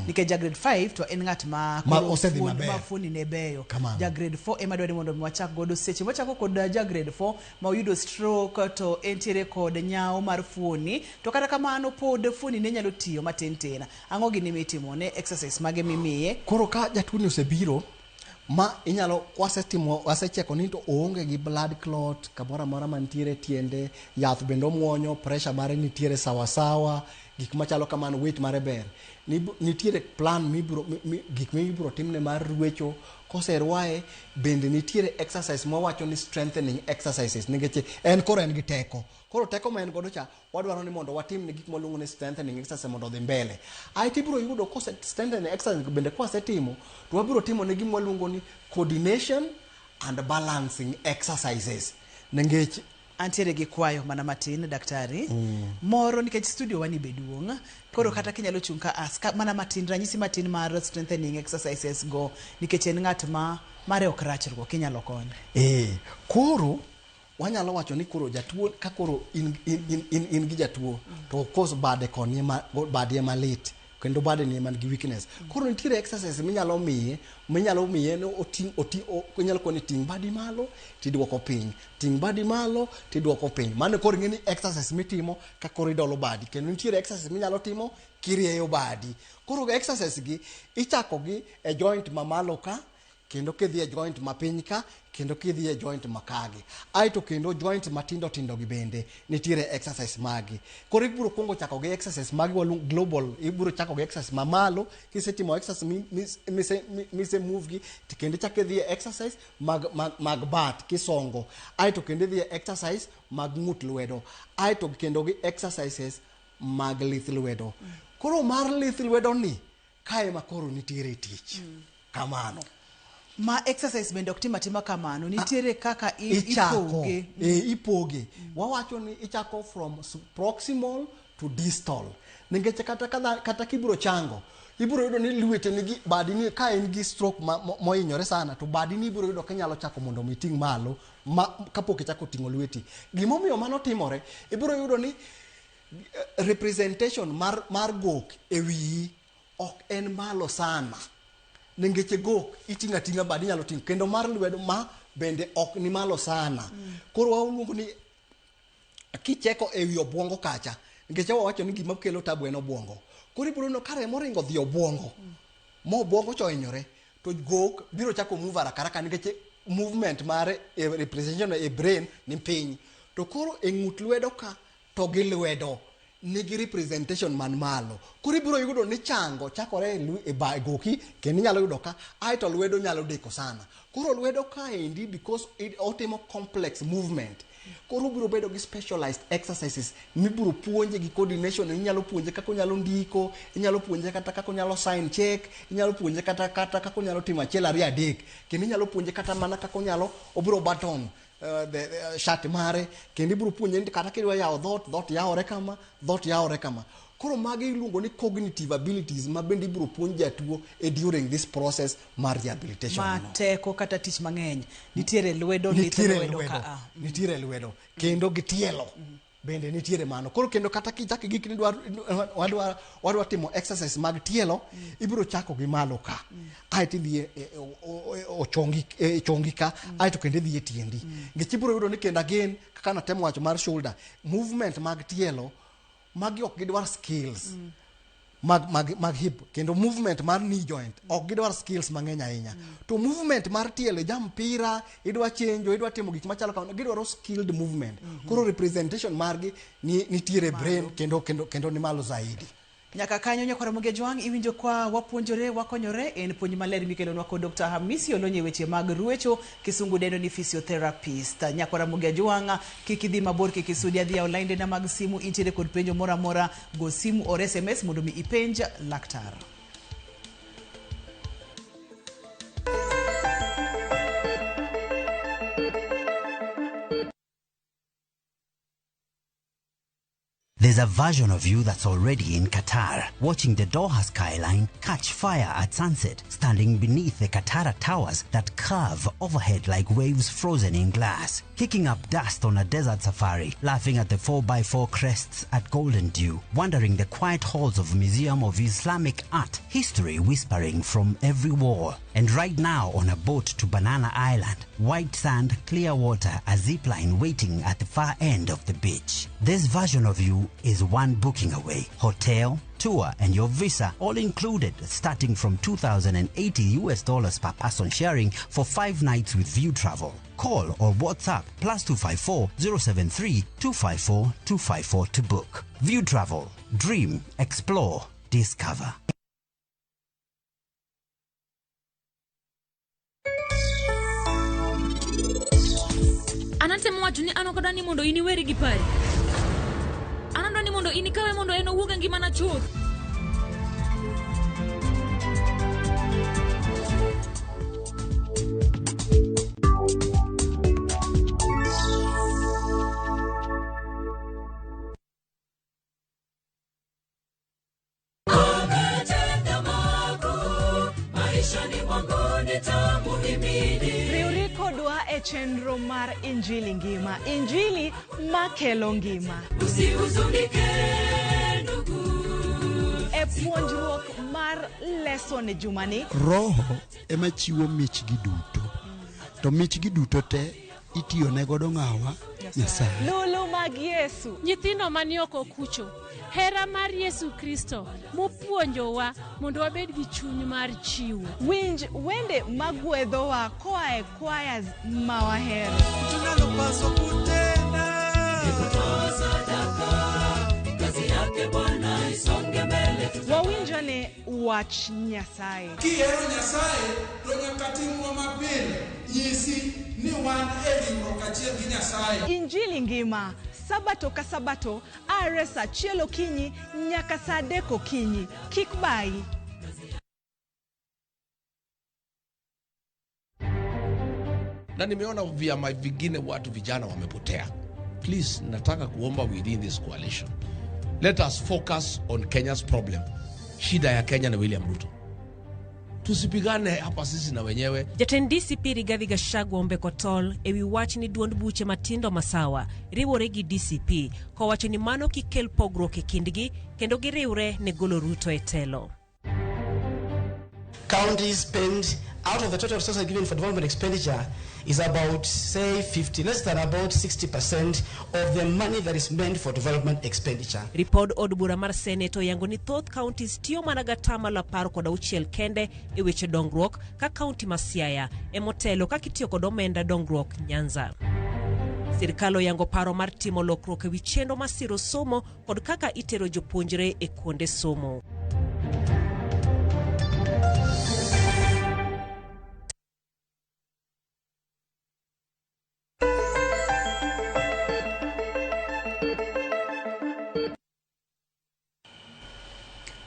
Nikech ja grade 5 to en ng'at ma Ma koro osedhi maber. ma fuoni ne beyo. Kamano. Ja grade 4 ema dwaro ni mondo mi wachak godo seche mwachako kod ja grade 4 ma oyudo stroke to entiere kod nyawo mar fuoni to kata kamano pod fuoni ne nyalo tiyo matin tin. Ang'o gini mitimo ne exercise mage mimiye? Koro ka jatuo ni osebiro ma inyalo wasetimo wasecheko ni to oonge gi blood clot kamoro amora mantiere tiende, yath bende omuonyo, pressure mare nitiere sawa sawa, gik machalo kamano, weight mare ber. Nitiere plan mibiro, gik mibiro timne mar ruecho, koserwaye bende nitiere exercise mwawacho ni strengthening exercises nikech en koro en gi teko. Koro teko ma en godo cha wadwaro ni mondo watim ne gik mwaluongo ni strengthening exercise mondo odhi mbele. Aeto ibiro yudo kose strengthening exercise bende kwasetimo to wabiro timo ne gima waluongo ni coordination and balancing exercises. Nikech antiere gi kwayo mana matin daktari. Moro nikech studio wani be duong'. Koro kata kinyalo chung' ka as ka, mana matin ranyisi matin mar strengthening exercises go nikech en ng'at ma mare ok rach ruok inyalo konyo. Koro wanyalo wacho ni koro jatuo ka koro in gi jatuo to of course bade koni ema bade ema lit kendo bade ni ema nigi weakness. Koro nitiere exercise minyalo miye, minyalo miye ni oting', oti, o, inyalo koni ting' badi malo tidwoko piny, ting' badi malo tidwoko piny. Mano koro ing'e ni exercise mitimo ka koro idolo badi, kendo nitiere exercise minyalo timo kirieyo badi. Koro exercise gi ichako gi e joint mamalo ka, kendo kidhi e joint mapiny ka, kendo kidhi e joint makagi. Aeto kendo joint matindo tindo gi bende nitiere exercise magi. Koro ibiro kuongo chako gi exercise magi waluongo global, ibiro chako gi exercise mamalo, kisetimo exercise mise move gi, to kendo ichako idhi e exercise mag bat kisongo. Aeto kendo idhi e exercise mag ng'ut lwedo. Aeto kendo gi exercises mag lith lwedo. Koro mar lith lwedo ni, kae ma koro nitiere tich. Kamano. Ma exercise bende ok tim atima kamano, nitiere kaka ichako ipoge. Ipoge. Wawacho ni ichako from proximal to distal. Nikech kata kibiro chango, ibiro yudo ni lwete nigi badi ni ka en gi stroke mohinyore sana, to badi ni ibiro yudo kinyalo chako mondo mi iting' malo ma kapok ichako ting'o lweti. Gimomiyo mano timore, ibiro yudo ni representation mar gok e wiyi ok en malo sana. Nikech gok iting'o ating'a badi inyalo ting'o, kendo mar lwedo ma bende ok ni malo sana. Koro waluongo ni kicheko e wi obwongo kacha, nikech wawacho ni gima kelo tabu en obwongo. Koro ibiro neno ka remo ringo dhi obwongo, ma obwongo cha ohinyore, to gok biro chako move haraka haraka nikech movement mare e representation e brain ni piny. To koro e ng'ut lwedo ka to gi lwedo nigi representation man malo. Koro ibiro yudo ni chango chakore e goki, kendo inyalo yudo ka, aeto lwedo nyalo deko sana. Koro lwedo kaendi because otimo complex movement. Koro obiro bedo gi specialized exercises mibiro puonje gi coordination, inyalo puonje kaka onyalo ndiko, inyalo puonje kata kaka onyalo sign check, inyalo puonje kata kaka onyalo timo achiel ariyo adek, kendo inyalo puonje kata mana kaka onyalo obiro button the shirt mare, kendo ibiro puonje ni kata kidwa yawo dhoot, dhoot yawore kama, dhoot yawore kama. Koro magi iluongo ni cognitive abilities ma bende ibiro puonj jatuo e during this process mar rehabilitation. Ma teko kata tich mang'eny nitiere lwedo, nitiere lwedo lwedo, ka. Nitiere lwedo kendo gi tielo bende nitiere mano. Koro kendo kata kichako gik ni wadwa timo exercise mag tielo, ibiro chako gi malo ka, aeto idhi e chongi ka, aeto kendo idhi e tiendi. Nikech ibiro yudo ni kendo again kaka natemo wacho mar shoulder movement mag tielo, magi ok gidwar skills mag hip, kendo movement mar knee joint ok gidwar skills mang'eny ahinya. To movement mar tielo, ija mpira, idwa chenjo, idwa timo gik machalo kamano, gidwaro skilled movement. Koro representation margi nitiere brain kendo ni malo zaidi. Nyaka kanyo nyakwara Ramogi Ajwang', iwinjo kwa wapuonjore, wakonyore, en puonj maler mikelonwa kod Dr. Hamisi Olonyi e weche mag ruecho, kisungu dendo ni physiotherapist. Nyakwara Ramogi Ajwang', kik idhi mabor, kik isudi adhi yawo laindena mag simu, intiere kod penjo moro amora, go simu or SMS mondo mi ipenj laktar. There's a version of you that's already in Qatar, watching the Doha skyline catch fire at sunset, standing beneath the Katara towers that curve overhead like waves frozen in glass, kicking up dust on a desert safari, laughing at the 4x4 crests at Golden Dew, wandering the quiet halls of Museum of Islamic Art, history whispering from every wall. And right now on a boat to Banana Island, white sand, clear water, a zip line waiting at the far end of the beach. This version of you is one booking away. Hotel, tour, and your visa all included, starting from $2,080 US per person sharing for 5 nights with View Travel. Call or WhatsApp +254 073 254 254 to book. View Travel. Dream, explore, discover. An atemo wacho ni an ok adwa ni mondo in iweri gi pari. An adwa ni mondo in ikawe mondo en owuog e ngimana chuth. Riwri kodwa e chenro mar Injili Ngima, Injili makelo ngima. E puonjruok mar lesson e jumani, Roho ema chiwo michgi duto, to michgi duto te itiyo ne godo ng'awa? Nyasaye. Lulu mag Yesu. Nyithindo mani oko kucho, hera mar Yesu Kristo mopuonjowa mondo wabed gi chuny mar chiwo. Winj wende magwedhowa koa e choirs ma wahero. Tunalopaswa kutenda ni kutoa sadaka, kazi yake Bwana isonge mbele. Wawinjo ne wach Nyasaye. Kihero Nyasaye to nyaka timwa mapile nyisi ni wan e ringruok achiel gi Nyasaye. Injili Ngima, Sabato ka Sabato, are saa achiel okinyi nyaka saa adek okinyi. Kik bayi. Na nimeona vyama vingine watu vijana wamepotea. Please, nataka kuomba within this coalition, let us focus on Kenya's problem. Shida ya Kenya ni William Ruto. Tusipigane hapa sisi na wenyewe. Jatend DCP Rigathi Gachagua ombeko tol ewi wach ni duond buche matindo masawa riwore gi DCP kowacho ni mano kik kel pogruok e kindgi kendo giriwre ne golo Ruto e telo. Counties spend out of the total resources given for development expenditure is about, say, 50, less than about 60% of the money that is meant for development expenditure. Ripod od bura mar Senate oyango ni thoth counties tiyo mana gi atamalo 16 kende e weche dongruok ka kaunti ma Siaya emotelo ka gitiyo kod omenda dongruok Nyanza. Sirkal oyango paro mar timo lokruok ewi chenro mar siro somo kod kaka itero jopuonjre e kuonde somo.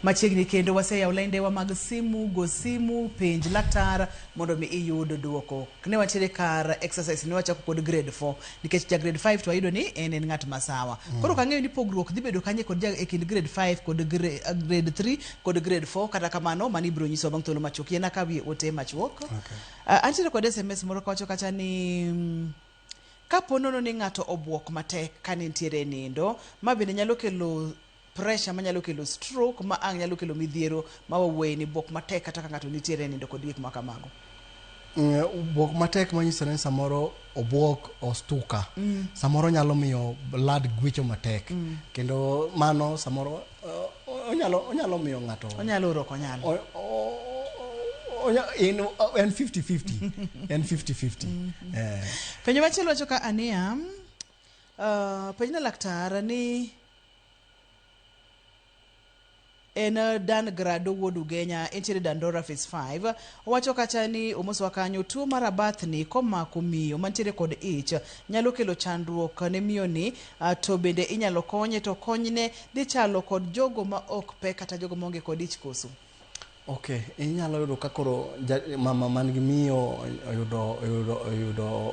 Machiegni kendo waseyawo laindewa mag simu, go simu, penj laktar mondo mi iyud duoko. Ne wantiere kar exercise ne wachako kod grade 4 nikech ja grade 5 to wayudo ni en en ng'at masawa. Koro kang'eyo ni pogruok dhi bedo kanye kod ja e kind grade 5 kod grade 3 kod grade 4 kata kamano mano ibiro nyisowa bang' thuolo machuok. Yiena akawie ote machuok. Okay. Antiere kod SMS moro kawacho kacha ni kapo nono ni ng'ato obuok matek ka nentiere e nindo, ma bende nyalo kelo pressure manyalo kelo stroke ma ang' nyalo kelo midhiero ma wawuoye ni buok matek kata ka ng'ato nitiere e nindo kod gik ma kamago. Buok matek manyiso ni samoro obuok ostuka. Samoro nyalo miyo blood gwecho matek. Kendo mano samoro onyalo miyo ng'ato Onyalo oro ok onyalo. En 50-50. En 50-50. Penjo machielo wacho ka ania, penjna laktar ni en Dan Grado wuod Ugenya entiere Dandora Phase 5 owacho kacha ni omoswa kanyo tuo mar abathni komako miyo mantiere kod ich nyalo kelo chandruok ne miyo ni to bende inyalo konye to konyne dhi chalo kod jogo ma ok pek kata jogo maonge kod ich koso. Okay, inyalo yudo ka koro mama man gi miyo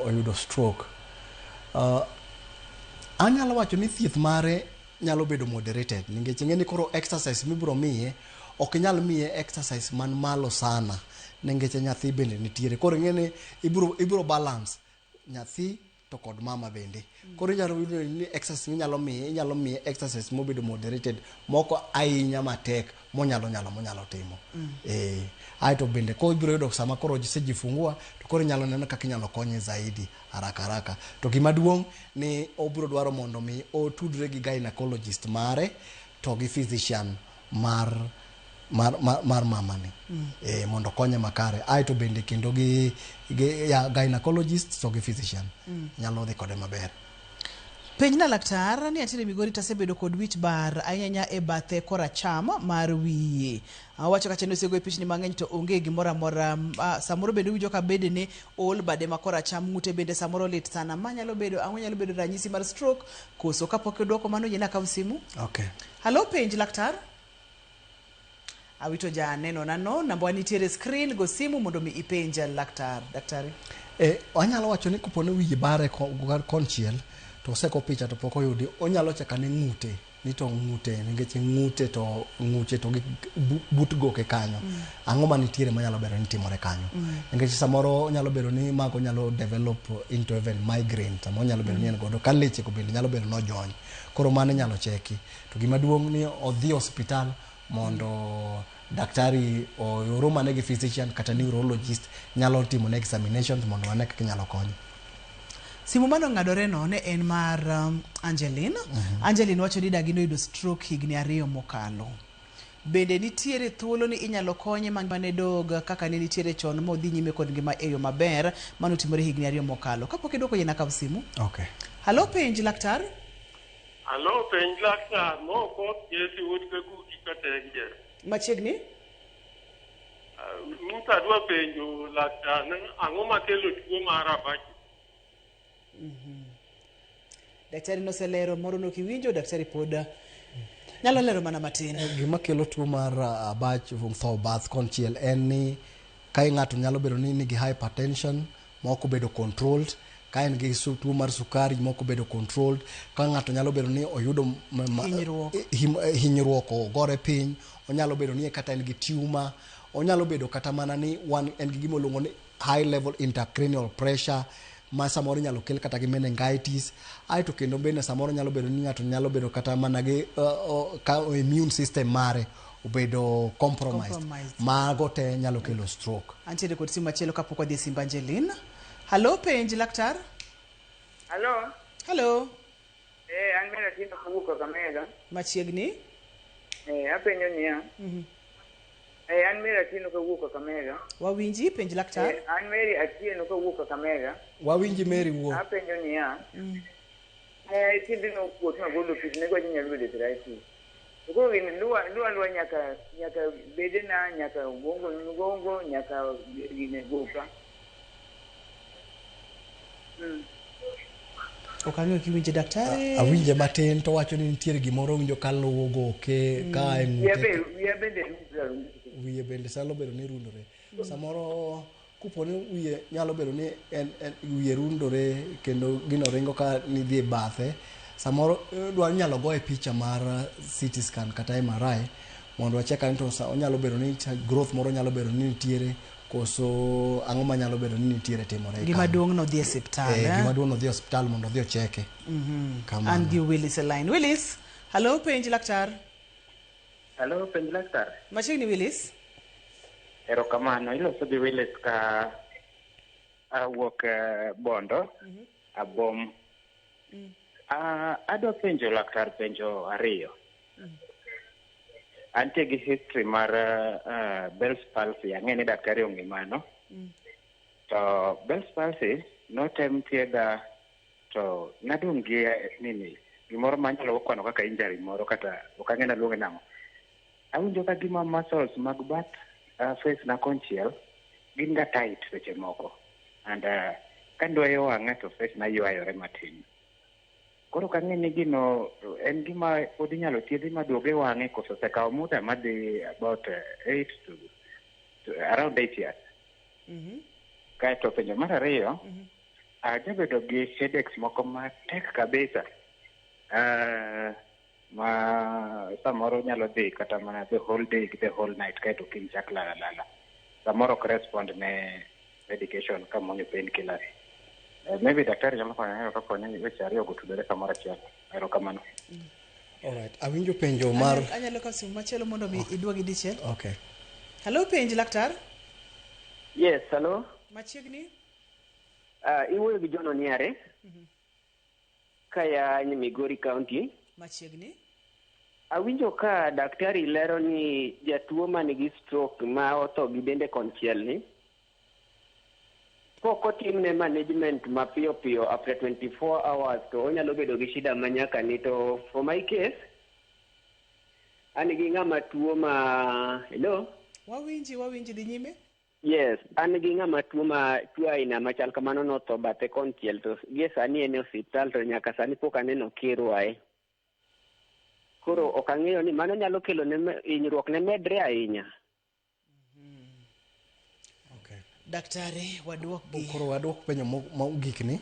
oyudo stroke. Anyalo wacho ni thieth mare nyalo bedo moderated nikech ing'e ni koro exercise mibiro miye ok inyal miye exercise man malo sana nikech nyathi bende nitiere. Koro ing'e ni ibiro balance nyathi to kod mama bende. Koro inyalo yudo ni exercise minyalo miye, inyalo miye exercise mobedo moderated moko ahinya matek monyalo nyalo monyalo timo. Aeto bende ko ibiro yudo sama koro osejifungua to koro inyalo neno kaka inyalo konye zaidi haraka haraka. To gima duong' ni obiro dwaro mondo mi otudre gi gynecologist mare to gi physician mar mamani. Mondo okonye makare. Aeto bende kendo gi ya gynecologist to gi physician. Nyalo dhi kode maber. Penjna laktar ni antiere Migori tasebedo kod wich bar ahinya e bathe koracham mar wiye. Owacho kacha ni osego e pichni mang'eny to onge gimoro amora. Samoro bende owinjo ka bedene ol bade ma koracham, ng'ute bende samoro lit sana. Ma nyalo bedo ang'o nyalo bedo ranyisi mar stroke koso kapok idwoko mano yiena akaw simu. Okay. Halo penj laktar. Awito janeno nano namba nitiere screen go simu mondo mi ipenj laktar. Daktari. Anyalo wacho ni kopo ni wiye bare konchiel to oseko picha to pok oyudi, onyalo chako ane ng'ute ni to ng'ute nikech ng'ute to ng'uche to gi but goke kanyo. Ang'o manitiere manyalo bedo ni timore kanyo. Nikech samoro nyalo bedo ni mago nyalo develop into even migraine, samoro nyalo bedo ni en godo ka leche go bende nyalo bedo ni ojony. Koro mano inyalo cheki. To gima duong' ni odhi osiptal mondo daktari oromane gi physician kata neurologist nyalo timo ne examinations mondo wane kaka inyalo konye. Simu mane ong'adore no ne en mar Angeline. Angeline wacho ni dagi noyudo stroke higni 2 mokalo. Bende nitiere thuolo ni inyalo konye mangimane dog kaka ne nitiere chon modhi nyime kod ngima e yo maber mano timore higni 2 mokalo. Kapok idwoko yie nakaw simu. Okay. Halo penj laktar. Halo penj laktar mo koth Jesi wuod Kaguti Katenje. Machiegni? Musa adwa penjo laktar ang'o makelo tuo mar abach? Daktari noselero moro nokiwinjo, daktari pod nyalo lero mana matin. Gima kelo tuo mar abach tho bath konchiel en ni ka ng'ato nyalo bedo ni nigi hypertension ma ok obedo controlled, ka en gi tuo mar sukari ma ok obedo controlled, ka ng'ato nyalo bedo ni oyudo Hinyruok. Hinyruok ogore piny, onyalo bedo ni kata en gi tumor, onyalo bedo kata mana ni wan en gi gima iluongo ni high level intracranial pressure ma samoro inyalo kel kata gi meningitis. Aeto kendo bende samoro nyalo bedo ni ng'ato nyalo bedo kata mana gi ka immune system mare obedo compromised. Compromised. Mago te nyalo kelo stroke. Antiere kod simu machielo kapok wadhi e simb Angeline. Hallo, penj laktar. Hello. Hello. An Mary Atieno kawuok Kakamega. Machiegni. Apenjo niya. An Mary Atieno kawuok Kakamega. Wawinji, penj laktar. An Mary Atieno kawuok Kakamega. Wawinji Mary, wuo. Apenjo niya. Tiende nokuot magolo pi ne gwacho nyalo bedo arthritis. To koro gini luwa luwa luwa nyaka nyaka bedena nyaka gongo gongo nyaka gine goka. Ok ang'eyo kiwinje daktari. Awinje matin to wacho ni nitiere gimoro winjo ka luwo goke ka e Wiya ng'ute. be wiya bende rundore. Wiye bende nyalo bedo ni rundore. Samoro kopo ni wiye nyalo bedo ni en wiye rundore kendo gino ringo ka nidhi e bathe. Samoro dwa nyalo goye picha mar CT scan kata MRI mondo wachek ane to onyalo bedo ni growth moro nyalo bedo ni nitiere koso ang'o manyalo bedo ni nitiere timore Gima kanyo. duong' nodhi e osiptal. Gima duong' nodhi e osiptal mondo odhi ocheke. Kamano. An gi Willis e line. Willis, hallo, penj laktar. Hello, penj laktar. Machiegni Willis. Erokamano, iloso gi Willis ka awuok Bondo, Abom. Adwa penjo laktar penjo ariyo. Antie gi history mar Bell's palsy, ang'e ni daktari ong'e mano. To Bell's palsy notem thiedha to nadong' gi nini gimoro manyalo kwano kaka injury moro kata ok ang'e naluonge nang'o. Awinjo ka gima muscles mag bath face na konchiel gin ga tight seche moko and kandwayo wang'a to face na ywayore matin. Koro ok ang'e ni gino en gima pod inyalo thiedhi maduog e wang'e koso osekawo muda madhi about 8 to around 8 years. Kaeto penjo mar ariyo, ajabedo gi headaches moko matek kabisa ma samoro nyalo dhi kata mana the whole day gi the whole night kaeto kiny chak lala lala. Samoro ok respond ne medication kamuonyo painkillers. Maybe daktari nyalo konya ng'eyo kapo ni weche ariyo go otudore kamoro achiel. Erokamano. Alright, awinjo penjo mar Anyalo kawo simu machielo mondo mi iduogi dichiel. Okay. Hallo, penj laktar. Yes, hello. Machiegni. Iwuoyo gi John Oniare kaya Migori County. Machiegni. Awinjo ka daktari lero ni jatuo man gi stroke ma otho gi dende konchiel ni pok otimne management mapiyo piyo after 24 hours to onyalo bedo gi shida ma nyaka ni to for my case an gi ng'ama tuo ma hello. Wawinji, wawinji, dhi nyime. Yes, an gi ng'ama tuo ma tuo aina machal kamano notho bathe konchiel to gie sani en e osiptal to nyaka sani pok aneno kirwae. Koro ok ang'eyo ni mano nyalo kelo ne hinyruok ne medre ahinya. Daktari, waduok gi. Koro waduok penjo mogik ni.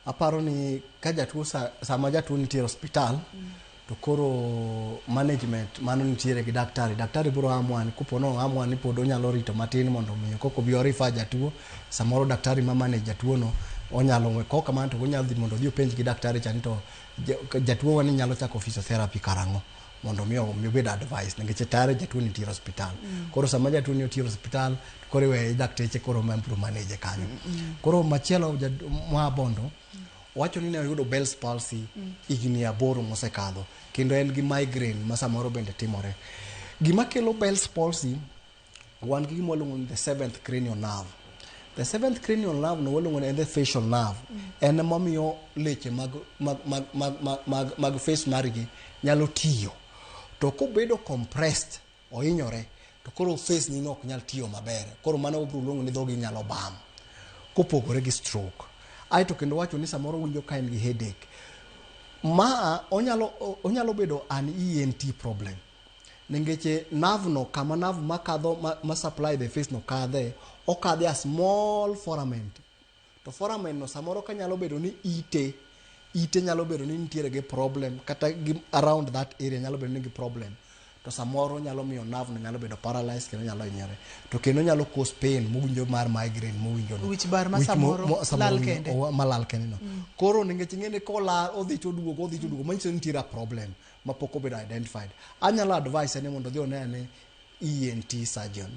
Aparo ni ka jatuo sama jatuo nitie e osiptal to koro management mano nitiere gi daktari. Daktari biro amua ni kopo no amua ni pod onyalo rito matin mondo mi koko bi orifa jatuo. Samoro daktari ma manage jatuo no onyalo kok kamano to onyalo dhi mondo odhi openj gi daktari cha ni to jatuo wa ni nyalo chako physiotherapy karang'o mondo mi obed advice nikech tayari jatuo nitie e osiptal. Koro sama jatuo ni otiere e osiptal to koro iweye dakteche koro ma biro manage kanyo. Koro machielo moa Bondo wacho ni ne oyudo Bell's palsy higni 8 mosekadho kendo en gi migraine ma samoro bende timore. Gima kelo Bell's palsy wan gi gima waluongo ni the seventh cranial nerve. The seventh cranial nerve no waluongo ni en the facial nerve. En emomiyo leche mag face margi nyalo tiyo. To kobedo compressed, ohinyore, to koro face ni no ok nyal tiyo maber. Koro mano wabiro luongo ni dhogi nyalo bam. Kopogore gi stroke. Aeto kendo wacho ni samoro winjo ka en gi headache. Ma onyalo bedo an ENT problem. Nikech nerve no kama nerve makadho ma supply the face no kadhe, okadhe a small foramen. To foramen no samoro ka nyalo bedo ni ite ite nyalo bedo ni nitiere gi problem kata gi around that area nyalo bedo ni gi problem to samoro nyalo miyo nerve no nyalo bedo paralyzed kendo nyalo hinyore to kendo nyalo cause pain mowinjo mar migraine mowinjo no Wich bar ma Wich mo- samoro mo- samoro lal winjo- kende. owa- malal kende no koro nikech ing'e ni kolal odhi to oduogo odhi to oduogo manyiso ni nitiere a problem mapok obedo identified anyalo advise ni mondo odhi one ane ENT surgeon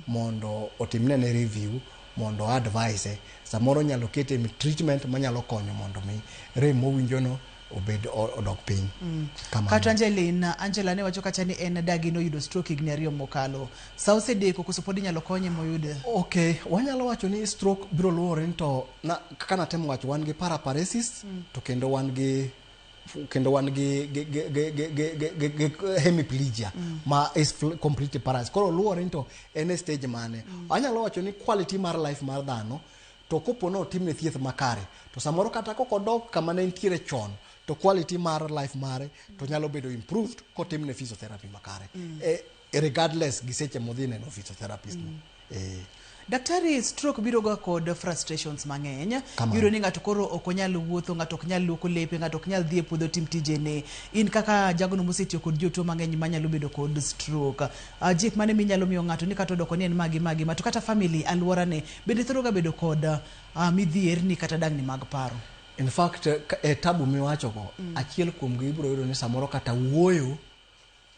mondo otimne ne review mondo advise samoro nyalo kete e treatment manyalo konyo mondo mi rem mowinjo no obed odok piny. Kamano. Kata Angeline, Angela ne wacho kacha ni en dagi noyudo stroke higni ariyo mokalo. Sa osedeko koso pod inyalo konye moyud? Okay, wanyalo wacho ni stroke biro luwore ni to na, kaka natemo wacho wan gi paraparesis to kendo wan gi kendo wan gi hemiplegia ma is completely paralyzed. Koro luwore ni to en e stage mane. Anyalo wacho ni quality mar life mar dhano to kopo ni otimne thieth makare to samoro kata kok odok kama ne nitiere chon to quality mar life mare to nyalo bedo improved kotimne physiotherapy makare regardless gi seche modhi neno physiotherapist no. Daktari, stroke biro ga kod frustrations mang'eny. Kamano. Iyudo ni ng'ato koro ok onyal wuotho, ng'ato ok nyal luoko lepe, ng'ato ok nyal dhi e puodho tim tijene. In kaka jagono mosetiyo kod jotuo mang'eny manyalo bedo kod stroke. Jip mane minyalo miyo ng'ato ni kata odoko ni en magi magi ma to kata family alworane bende thoro ga bedo kod midhierni kata dangni mag paro. In fact, e tabu miwachogo, achiel kuomgi ibiro yudo ni samoro kata wuoyo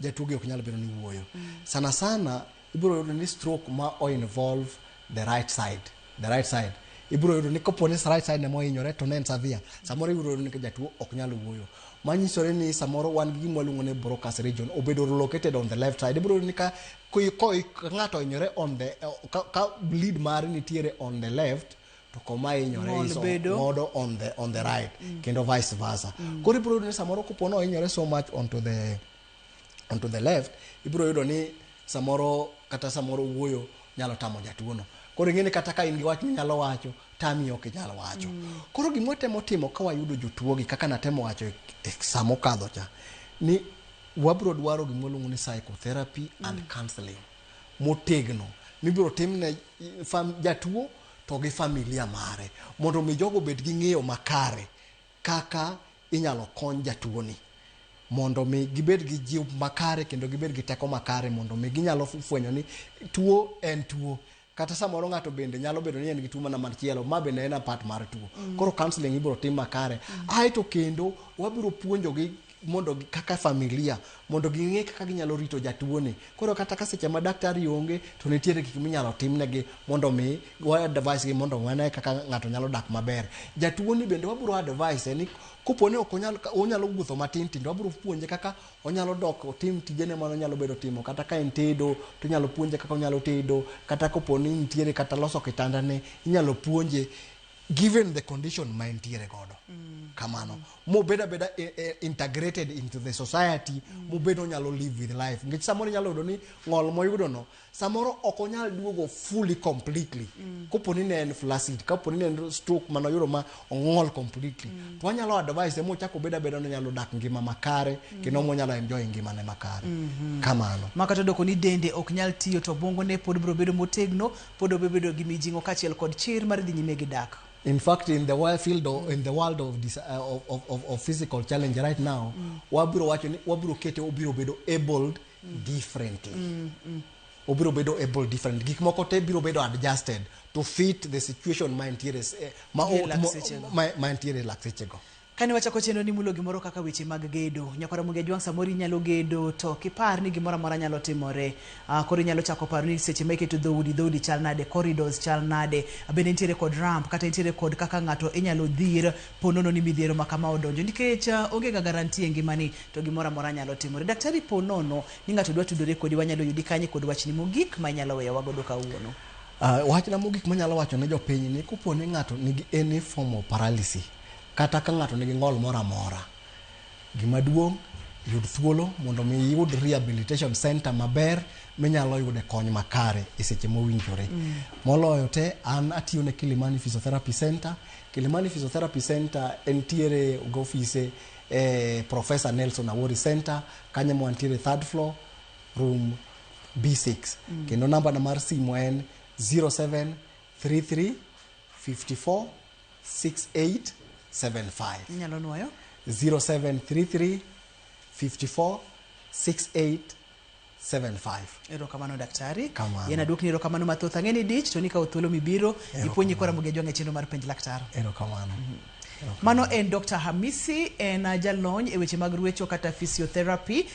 jatuo gi ok nyal bedo ni wuoyo. Sana sana ibiro yudo ni stroke ma o involve the right side, the right side. Ibiro yudo ni kopo ni right side ema ohinyore to ne en severe, samoro ibiro yudo ni jatuo ok nyal wuoyo. Manyisore ni samoro wan gi gima waluongo ni Broca's region obedo located on the left side. Ibiro yudo ni ka ng'ato ohinyore on the ka bleed mare nitiere on the left to koma hinyore Ng'ol is bedo. modo on the right kendo vice versa. Koro ibiro yudo ni samoro kopo ni ohinyore so much onto the left ibiro yudo ni samoro kata samoro wuoyo nyalo tamo jatuo no. Koro ing'e ni kata ka in gi wach minyalo wacho tami ok inyal wacho. Koro gima watemo timo ka wayudo jotuo gi kaka natemo wacho e sa mokadho cha ni wabiro dwaro gima waluongo ni psychotherapy and counseling motegno mibiro timne jatuo to gi familia mare mondo mi jogo obed gi ng'eyo makare kaka inyalo kony jatuo ni mondo mi gibed gi jiw makare kendo gibed gi teko makare mondo mi ginyalo fwenyo ni tuo en tuo kata samoro ng'ato bende nyalo bedo ni en gi tuo mana machielo ma bende en a part mar tuo. Koro counseling ibiro tim makare aeto kendo wabiro puonjogi mondo kaka familia mondo ging'e kaka ginyalo rito jatuo ni. Koro kata ka seche ma daktari onge to nitiere gik minyalo timnegi mondo mi wa advise gi mondo wane kaka ng'ato nyalo dak maber. Jatuo ni bende wabiro advise ni kopo ni ok onyal onyalo wuotho matin tin to wabiro puonje kaka onyalo dok otim tijene mane onyalo bedo timo kata ka en tedo to inyalo puonje kaka onyalo tedo kata kopo ni nitiere kata loso kitandane inyalo puonje given the condition ma entiere godo kamano mobed abeda integrated into the society mobed onyalo live with life nikech samoro inyalo yudo ni ng'ol moyudo no samoro ok onyal duogo fully completely kopo ni ne en flaccid kapo ni ne en stroke manoyudo ma ong'ol completely to wanyalo advise mochako obed abeda ni onyalo dak ngima makare kendo monyalo enjoy ngimane makare kamano. Ma kata odoko ni dende ok nyal tiyo to obwongone pod biro bedo motegno, pod obiro bedo gi mijing'o kaachiel kod chir mar dhi nyime gi dak. In fact, in the world field of, in the world of, this, of physical challenge right now, wabiro wacho ni wabiro kete obiro bedo abled differently. Obiro bedo able different. Gik moko te biro bedo adjusted to fit the situation ma entiere Gi e lak sechego. ma entiere e lak sechego. Kane wachako chenro ni mulo gimoro kaka weche mag gedo. Nyakwara Muga Jwang' samoro inyalo gedo to kipar ni gimoro amora nyalo timore. Koro inyalo chako paro ni seche ma iketo dhoudi, dhoudi chal nade, corridors chal nade, bende nitiere kod ramp kata nitiere kod kaka ng'ato inyalo dhir ponono ni midhiero ma kama odonjo. Nikech onge ga guarantee e ngimani to gimoro amora nyalo timore. Daktari ponono ni ng'ato dwa tudore kodi wanyalo yudi kanye kod wachni mogik ma inyalo weyo wagodo kawuono. Wachna mogik manyalo wacho ne jopiny ni kopo ni ng'ato nigi any form of paralysis kata ka ng'ato nigi ng'ol moro amora gima duong' yud thuolo mondo mi iyud rehabilitation center maber minyalo yude kony makare e seche mowinjore. Moloyo te an atiyo ne Kilimani Physiotherapy Center. Kilimani Physiotherapy Center entiere gi ofise e Professor Nelson Awori Center kanyo ma wantiere third floor room B6. Kendo namba na mar simu en 0733 54 68 75. Inyalo nwoyo? 0733 54 68 75. Erokamano daktari. Kamano. Yien aduokni erokamano mathoth. Ang'e ni dich to nikawo thuolo mibiro Erokamano. ipuonji kora Ramogi Ajwang' e chenro mar penj laktar. Erokamano. Mano en Dr. Hamisi, en jalony e weche mag ruecho kata physiotherapy.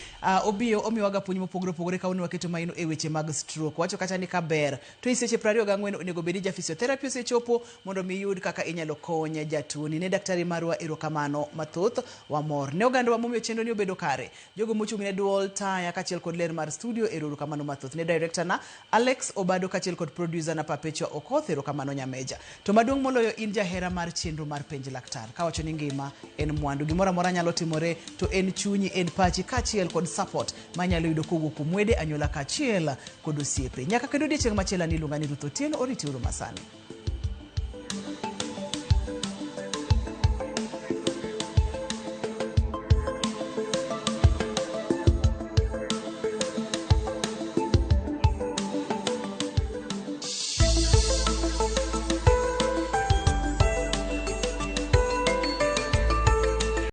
Obiyo omiwaga puonj mopogore opogore kawuono waketo maino e weche mag stroke. Wacho kata ni kaber to e seche 24 onego bed ni ja physiotherapy osechopo mondo mi yud kaka inyalo kony jatuoni. Ne daktari marwa erokamano mathoth, wamor. Ne ogandawa momiyo chenro ni obedo kare. Jogo mochung' ne duol, taya kaachiel kod ler mar studio erokamano mathoth. Ne director na Alex Obado kaachiel kod producer na Perpetua Okoth erokamano nyameja. To maduong' moloyo in jahera mar chenro mar penj laktar. Kawacho ni ngima en mwandu. Gimoro amora nyalo timore to en chunyi, en pachi kaachiel kod support manyalo yudo kowuok kuom wede, anyuola kaachiel kod osiepe. Nyaka kendo odiechieng' machielo an iluonga ni Ruth Otieno, oriti uru masani.